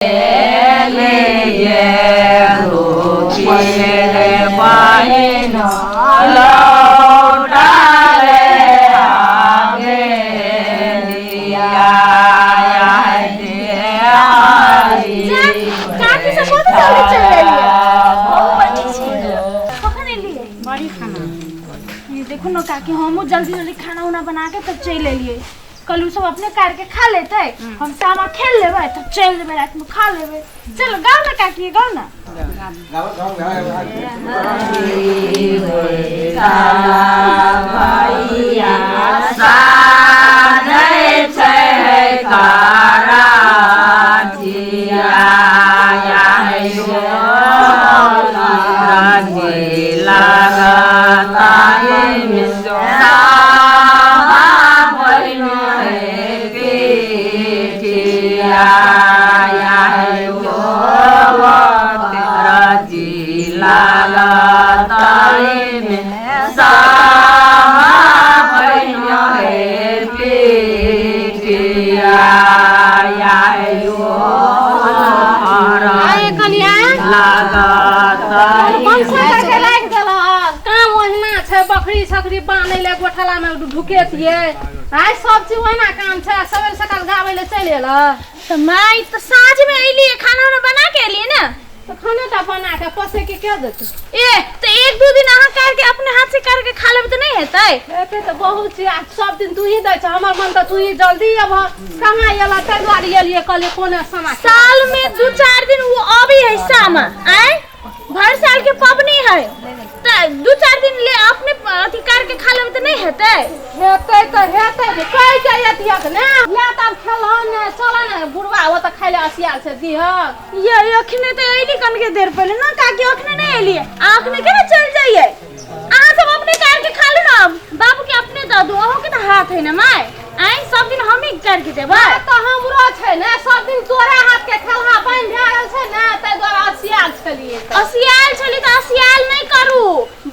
काकी सब बहुत जल्दी चलि एलियै। बहुत बढ़िया छी। कखन एलियै? बड़ी खाना। ये देखू ने काकी, हमहूँ जल्दी जल्दी खाना उना बना के तब चलि एलियै। कल उ सब अपने काट के खा लेतै, हम सामा खेल लेबै तब चलि जेबै, रातिमे खा लेबै। चलो गाउ ने काकी, गाउ ने। आए कनिया भनसा करके राखि देलहक। काम ओहिना छै, बकरी छकरी बान्है लए गोठालामे ढुकेतियै। आइ सब चीज ओहिना काम छै। सवेर सकाल गाबै लए चलि एलह। तऽ माय, तऽ साँझमे एलियै, खाना उना बना के एलियै ने। तऽ खाना टा बना के पोसै के के देतै? ए तऽ एक दू दिन अहाँ करके अपने हाथ से करके खा लेबै तऽ नहि हेतै? हेतै तऽ बहुत छै। आ सब दिन तू ही दै छ, हमर मन तऽ तू ही जल्दी अबह, कहाँ एलह? ताहि दुआरे एलियै, कहलियै कोने सामा खेबै। साल में 2-4 दिन वो अबै है सामा, आय भर साल के पबनी है, तऽ 2-4 दिन ले अपने अथी करके खा लेबै तऽ नहि हेतै? हेतै तऽ हेतै ने, कहै के एतियक ने। ले तऽ आब खेलह ने, चल ने बुढ़वा ओ तऽ खाइ लए असियाल छै, दिहक। ये अखने तऽ अयली कनके देर पहिले ना काकी, अखने नहि एलियै आ अखने केना चलि जाइए? अहाँ सब अपने काट के खा लू ना, बाबू के अपने दऽ दू। अहूँ के तऽ हाथ है ना माय, आँय सब दिन हमही काट के देबै? तऽ हमरो छै ने, सब दिन तोरा हाथ के खेलहा बनि भए गेल छै ने, ताहि दुआरे असियाल छलियै। असियाल छली तऽ असियाल नहि करू,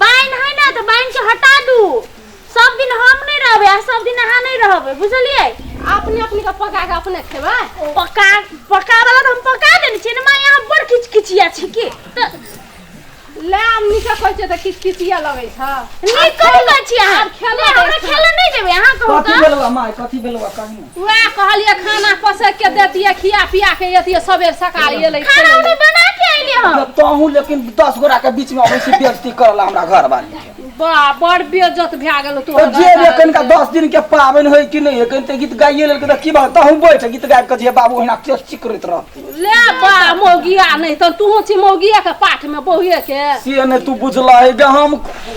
बाइन है ना तऽ बाइन के हटा दू। सब दिन हम नहि रहबै आ सब दिन अहाँ नहि रहबै, बुझलियै? अपने अपने के पका के अपने खेबै। पका पका वाला तऽ हम पका देने छियै ने माय। अहाँ बड़ किचकिचिया छी की तऽ। ले आब नीके कहै छियै तऽ किचकिचिया लगै छ। नीक कथी कहै छी अहाँ? आब खेलऽ नहि, हमरा दै छै। खेलऽ नहि देबै अहाँ कहू कथी तऽ। भेलौ माय, कथी भेलौ कही ने। वएह कहलियै खाना पसैक के देतियै, खिया पिया के एतियै। सबेर सकाल एलै। खाना उना बना के अयलियै हम। तहूँ लेकिन 10 गोरा के बीच में अबै छी बेइज्जती करऽ ला हमरा घर वाली के। बा बड़ बेइज्जत भए गेल तो तोहर। जे बे कनिका 10 दिन के पाबनि होय कि नहि, कनि तऽ गीत गाइए लेलकै तऽ की बात? तहूँ बैठ गीत गाबि कऽ जे बाबू ओहिना केस चिकरैत रहतै। ले बा मौगिया, नहि तऽ तूहू छी मौगिया के पाठ में बहुए के। से नहि तू बुझलह है गे, हम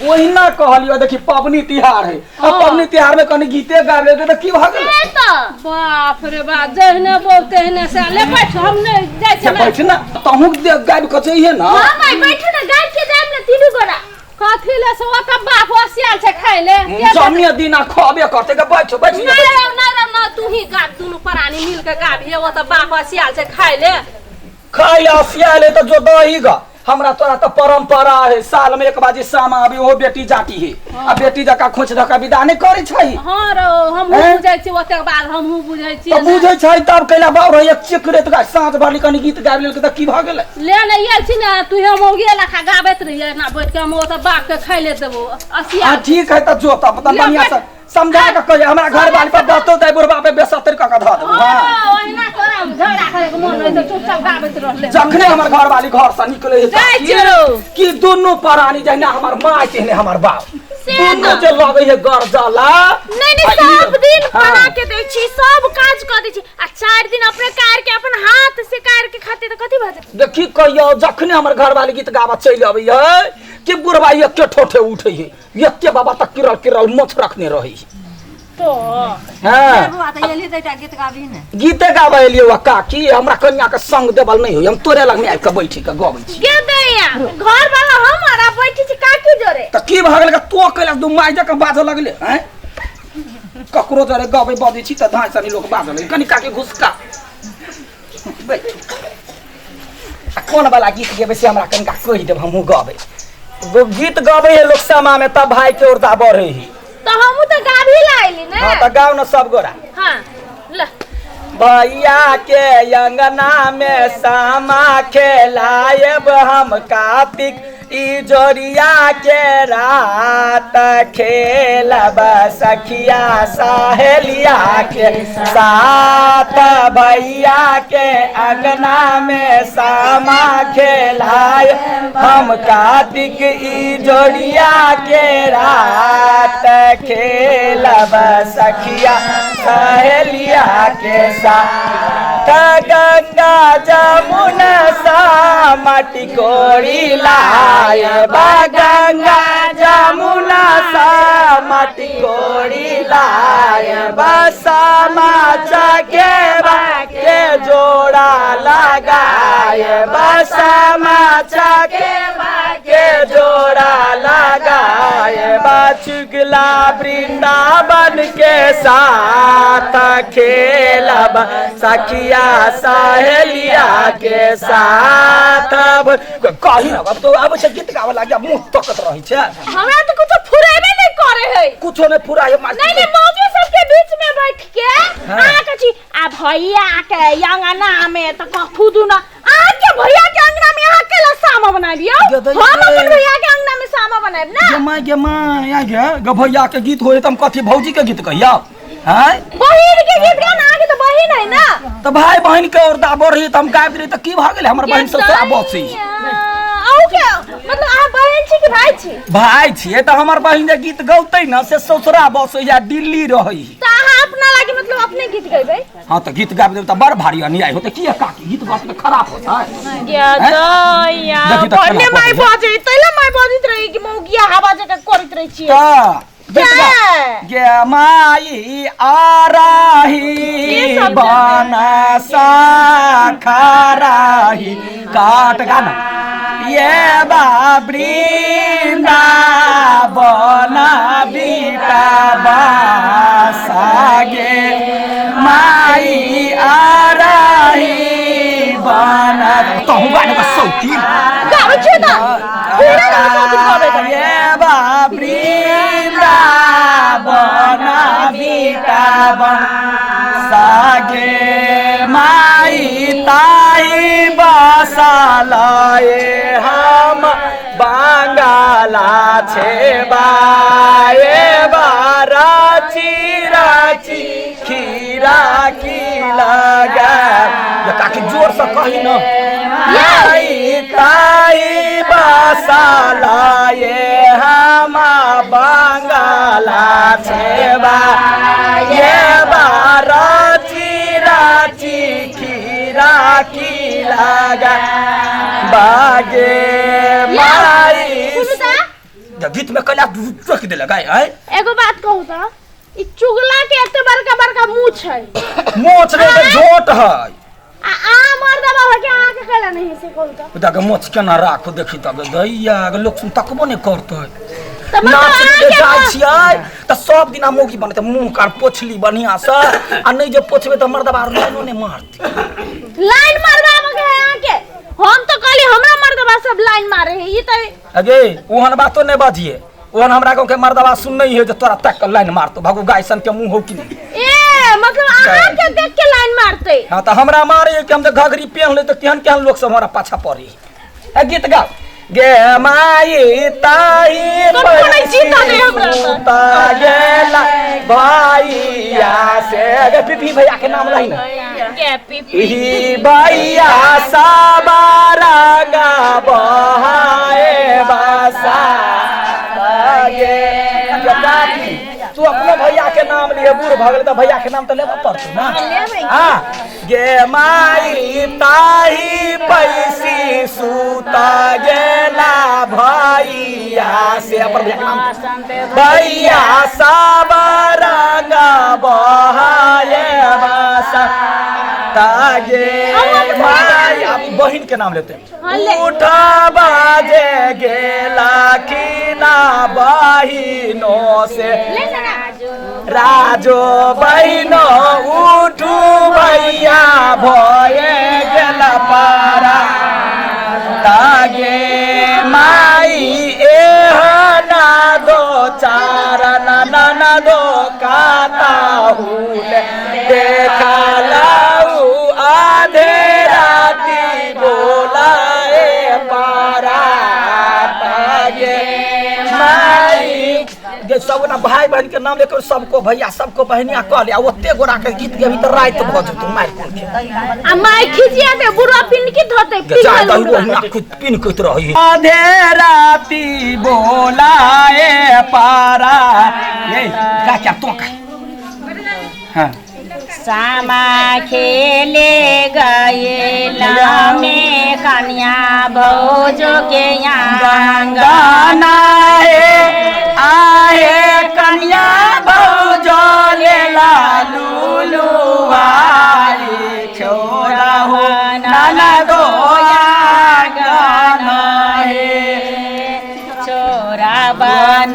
ओहिना कहलियो। देखी पबनी तिहार है आ पबनी तिहार में कनि गीते गाबि लेलकै तऽ की भऽ गेलै? से तऽ बाप रे बाप, जहने बोल तेहने से। ले बैठ, हम नहि जाइ से छियै। बैठ ने, तहूँ गाबि कऽ जइहे ने। हाँ माय, बैठू ने, गाबि के जायब ने तीनू गोरा। कथी ले से ओतऽ बाप होशियार छै खाइ ले। जमिया दिना खबे करते के। बैठ बैठ। नहीं रौ, नहीं रौ, ना तू ही गाब, दुनू प्राणी मिल के गाबिहे। ओतऽ बाप होशियार छै खाइ ले। खाइ ले होशियार है तऽ जो दही गा। हमरा तोरा तऽ परंपरा है, साल में एक बाजी सामा आबी, ओहो बेटी जाटी है आ बेटी जका खोंच धका विदा नहि करै छै। हाँ रौ, हमहूँ बुझै छी, ओतेक बात हमहूँ बुझै छी। तऽ बुझै छै तब कैला बाप रे एक चिकरैत गा? साँझ भरली कनि गीत गाबि लेलकै तऽ की भऽ गेलै? ले ने आयल छी ने, तू हम मौगिए लखा गाबैत रहियै ना बैठ के, हम ओतऽ बाप के खाइ ले देबो असिया। आ ठीक है तऽ जो तब तऽ बढ़िया से समझा के कहिए हमरा घर वाली पर बतो दे, बुढ़बा पे बेसतर कऽ के धऽ देबो। हाँ ओहिना तोरा झगड़ा करे के मन रहै तऽ चुपचाप गाबैत रहले। जखने हमर घर वाली घर से निकले है जाइ छियै रौ। कि दुनू प्राणी जहिना हमर माय तेहने हमर बाप से दुनू तऽ। जे लगे है गरजला। नहीं नहीं, आ ई- सब दिन हाँ। बना के दै छी, सब काज कर दै छी आ 4 दिन अपने कार के अपन हाथ से कार के खाते तऽ कथी भऽ जेतै? देखी कहियो जखने हमर घर वाली गीत गाबऽ चलि अबै है कि बुढ़बा एके ठोठे उठे है, एके बाबा तक किरल किरल मोछ रखने रहै है। तो हाँ बौआ तऽ एली तऽ एकटा गीत गाबी ने। गीते गाबऽ एलियै वा काकी, हमरा कनिया के संग देबल नहि होय, हम तोरे लग में आबि के बैठी के गबै छी। के दैया घर वाला हमर आ बैठी छी काकी जोरे। तऽ की भऽ गेल? तो कैला दू माय जकाँ बाजऽ लगले? आँय, ककरो जरे गबै बजै छी तऽ धाँइ सनी लोक बाजऽ लगै। कनि काकी घुसका बैठ। आ कोन वाला गीत गेबै से हमरा कनिका कहि देब, हमहूँ गबै। गीत गबै है लोक समा में तब भाई के उर्दा बढ़े है। तऽ हमहूँ तऽ गाबी ला अयली ने। हाँ तऽ गाउ ने सब गोरा। हाँ ल। भैया के अंगना में सामा खेलायब हम कार्तिक इजोरिया के रात खेलब सखिया सहेलिया के साथ भैया के अंगना में सामा खेलाय हम कार्तिक इजोरिया के रात खेलब सखिया सहेलिया के साथ गंगा जमुना सा माटी कोड़ी लाय बा गंगा जमुना सा माटी कोड़ी लाय बा सामा चकेबा के जोड़ा लगाय बा सामा चकेबा के जोड़ा लगाय बा चुगला वृंदावन के साथ खेलब सखिया सहेलिया के साथ। कही ना अब तो आबै छै गीत गाबऽ लागी मुँह तकत रहै छै। हमरा तो कुछो फुरेबे नहीं करे है। कुछो नहीं फुराय नहीं नहीं मौजू सबके बीच में बैठ के आ कछि आ भैया के अंगना में त कथू दू ना आ के भैया के अंगना में अहाँ के सामा बना लियो। हम अपन भैया के अंगना में सामा बनाएब ना। गे माय गे माय आ गे गे भैया के गीत होय त हम कथी भौजी के गीत कहिया हैं बहिन के गीत गा ना आगे तो बहिन है ना त भाई बहिन के और दा बढ़ी त हम गाबि रही त की भ गेल हमर बहिन ससुरा बसी आउ के मतलब अहाँ बहिन छी कि भाई छी? भाई छियै त हमर बहिन जे गीत गौतै न से ससुरा बसै या दिल्ली रहै त अहाँ अपना लागी मतलब अपने गीत गैबै। हां त गीत गाबि देब त बड़ भारी अन्याय होतै। किया काकी गीत गाबि त खराब होतै। या दैया बन्ने माय बजै तैला माय बजैत रही कि मौगिया हवा जका करैत रहै छियै त गे माई आराही बनसा खराही काट गाना ये बा वृंदावन बीता बासा गे माई आराही बन तहु गाना का सौती गाबै छियै त पूरा गाना सौती गाबै ये बा वृंदावन बीता बासा गे माई ताई बसालाए हम बांगाला छे बाए बाराची राची खीरा की लगा काकी जोर से कही न माई ताई बसालाए हम बांगाला छे बाए बाराची राची खीरा की लगा बागे माई। गीत में कैला रख देलक आय। एगो बात कहू त ई चुगला के एते बड़का बड़का मुंह छै। मोछ रे त झोट है आ आ मर्दबा हो के अहाँ के कैला नहीं से कहू त उदा के मोछ केना राखो देखी त दैया लोक सुन तकबो नै करतै। त मतलब नाच जाइ छियै त सब दिना मौगी बनतै मुंह कान पोछली बढ़िया से आ नहीं जे पोछबै त मर्दबा लाइनो नै मारतै। लाइन मारबा के है अहाँ के। हम तो कहली हमरा मर्दबा सब लाइन मारे है ई त अगे ओहन बातो नै बाजिए ओहन हमरा गाँव के मर्दबा सुन नहीं है जे तोरा तक के लाइन मारतो भगु गाय सन के मुंह हो कि नहीं। ए मतलब अहाँ के देख के लाइन मारतै। हां त हमरा मारे कि हम त घघरी पेहन ले त केहन केहन लोग सब हमरा पाछा पड़ी। ए गीत गा गे माई ताई गेला भैया से गे पीपी भैया के नाम लही ना गे पीपी भैया साबारंगा बहाए बसा गे तू अपनो भैया के नाम लिए बूढ़ भ गेल त भैया के नाम त लेबऽ पड़तौ ना। हां गे माई ताही पैसी सूता गेला भैया से अपन भैया के नाम भैया साबरंगा बहाए बसा तागे माई। अब बहिन के नाम लेते उठा बाजे गेला की ना बहिनो से राजो बहिनो उठू भैया भये गेला पारा तागे माई एहना दो चार ना ना दो काता हुले देखला भाई बहन के नाम लेकर सबको भैया सबको बहनिया कह ले आ ओते गोरा के गीत गेबी तऽ राति भऽ जेतौ मारि कोन के आ माय खिजिया दे बुढ़वा पिनकी धोते जा दही ओहिना खुद पिनकैत रही आधे राती बोलाए पारा ये का क्या तो का हाँ सामा खेले गए में कन्या भौजो के यहाँ गाना है आहे कन्या भौजो ले लालू आई छोरा हो नाना दो गाना है छोरा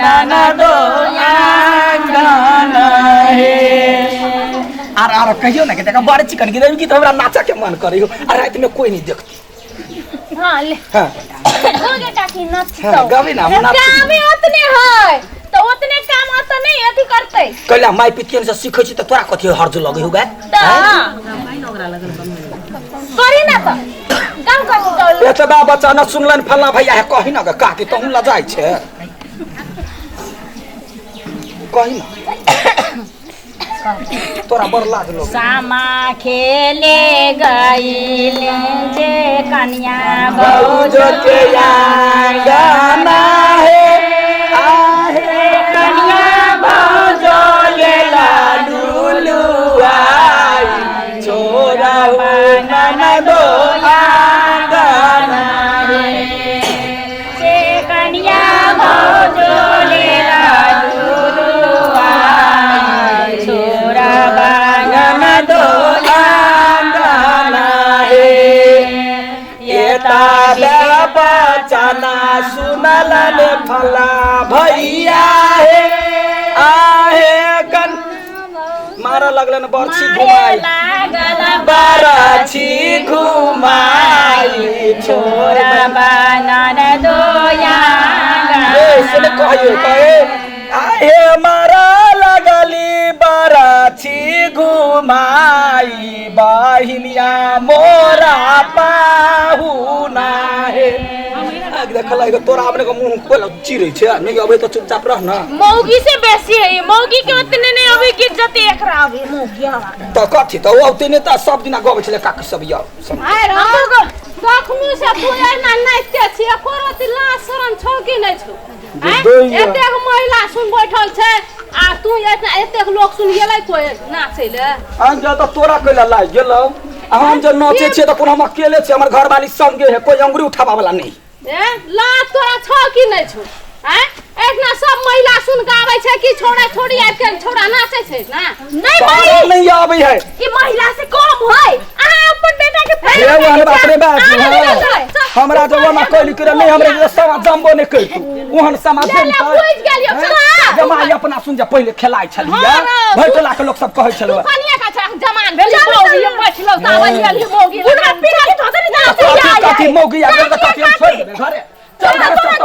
नाना दो गाना है आर आर कहियो ना कि देखा बड़ चिकन गीत गीत हमरा नाचा के मन करे हो आ रात में कोई नहीं देखती हाँ ले हाँ हो गया काकी नाच हाँ, तो गाबी ना, हम नाच। कामे ओतने है तो ओतने काम ओतने नहीं अथी करते कैला माय पितियन से सीखै छी त तोरा कथी हर्ज लगै हो गे तो करी ना तो काम करू तो एतबा बच्चा न सुनलन फल्ला भैया है कही ना गे काकी तहूँ लजाइ छै कही ना तोरा बड़ लाज लगे सामा खेले गईल जे कन्या भौज के गाना है आहे कन्या भौज ले लालू आई छोरा हो नाना दो गाना है जे कन्या भौजो ले लालू आई छोरा गाना दो गाना है एता बचना सुनलन फला भैया हे आहे कन मारा लगलन बरछी घुमाई लागल बरछी घुमाई छोरा छोरा बनन दोया ए सुन कहियो कहे आहे मारा लगली बरछी घुमाई बहिनिया मोरा पाहुना हे आग देखल एगो तोरा अपने के मुंह खोल चिरै छै नहीं अबै तऽ चुपचाप रह ना मौगी से बेसी है ये मौगी के उतने नहीं अभी इज्जत एक रहा अभी मौगी हवा तऽ कथी तऽ ओ औते नहि तऽ सब दिना गबै छलै काकी सब यौ सब आइ रौ कखनो से तू एहिना नाचिते छी एको रति लाज शरम छौ कि नहि छौ आँय? दैया। एतेक महिला सुन बैठल छै आ तू एतना एतेक लोक सुन गेलै कोइ नाचै ले हम जे तऽ तोरा कैला लागि गेलौ आ हम जे नाचै छियै तऽ कोनो हम अकेले छियै हमर घरवाली संगे है कोई अंगुरी उठाबऽ वाला नहीं ए लाज तोरा छौ कि नहि छौ आँय? एतना सब महिला सुन गाबै छै कि छोड़ा छोड़ी आबि के छोड़ा नाचै छै ना नहीं तोरा भाई नहीं आबै है ये महिला से कम है अहाँ अपन बेटा के पैर हे ओहन बाप रे बाप आगे हाँ। चल, चल। हमरा जे ओना कैली कि नहीं हमरे जे समा जमबो नहीं कैलतू ओहन समा ले, ले, जमतै बुझि गेलियौ, चल आ। जमाई अपना सुन जे पहिले खेलाइ छलियै हाँ, रे, भरि टोला के लोक सब कहै छलै तू कनिया का छै जमान भेली चल, मौगी चल। बैठलौ सावल गेली मौगी बुढ़वा पीठ के धोते नहीं कथी नाचै कथी मौगी आ गेल तऽ कथी हम छोड़ि देबै घरे चल घरे चल तोहर।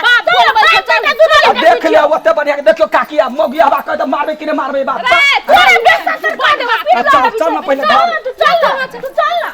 बाप बोलबै छै, चल, चल, अब देख ले ओते बढ़िया के देखियो काकी आ मौगी हवा कह दे मारबे कि नहीं मारबे बाप रे, तोरे बेटा से बात बात चल चल ना पहिले घर तू चल ना तू चल ना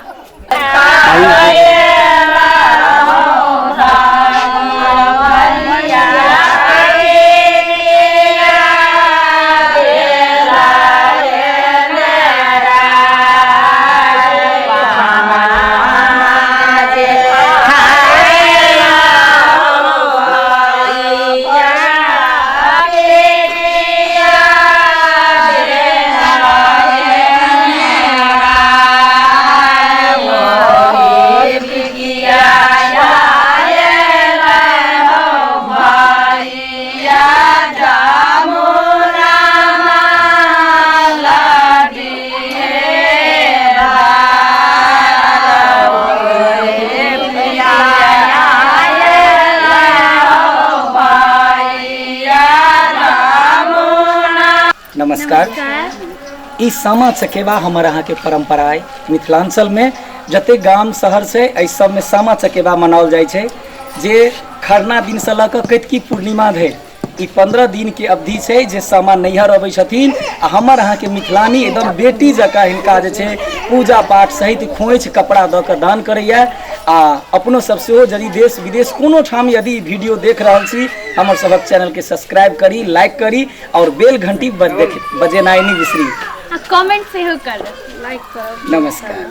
नमस्कार ई सामा चकेवा हमर अहाँके परम्परा अइ मिथिलाञ्चलमे जतेक गाम शहर छै एहि सबमे सामा चकेवा मनाओल जाइ छै जे खरना दिनसँ लऽ कऽ कतिकी पूर्णिमा धरि ई 15 दिन के अवधि छै जे सामा नैहर अबै छथिन आ हमर अहाँके मिथिलानी एकदम बेटी जकाँ हिनका जे छै पूजा पाठ सहित खोइछ कपड़ा दऽ कऽ दान करैया। आ अपनो सब सेहो यदि देश विदेश कोनो ठाम यदि ई वीडियो देख रहल छी, हमर सभक चैनल के सब्सक्राइब करी, लाइक करी और बेल घंटी बजेनाइ नहि बिसरी आ कमेंट सेहो करब, लाइक करब। नमस्कार।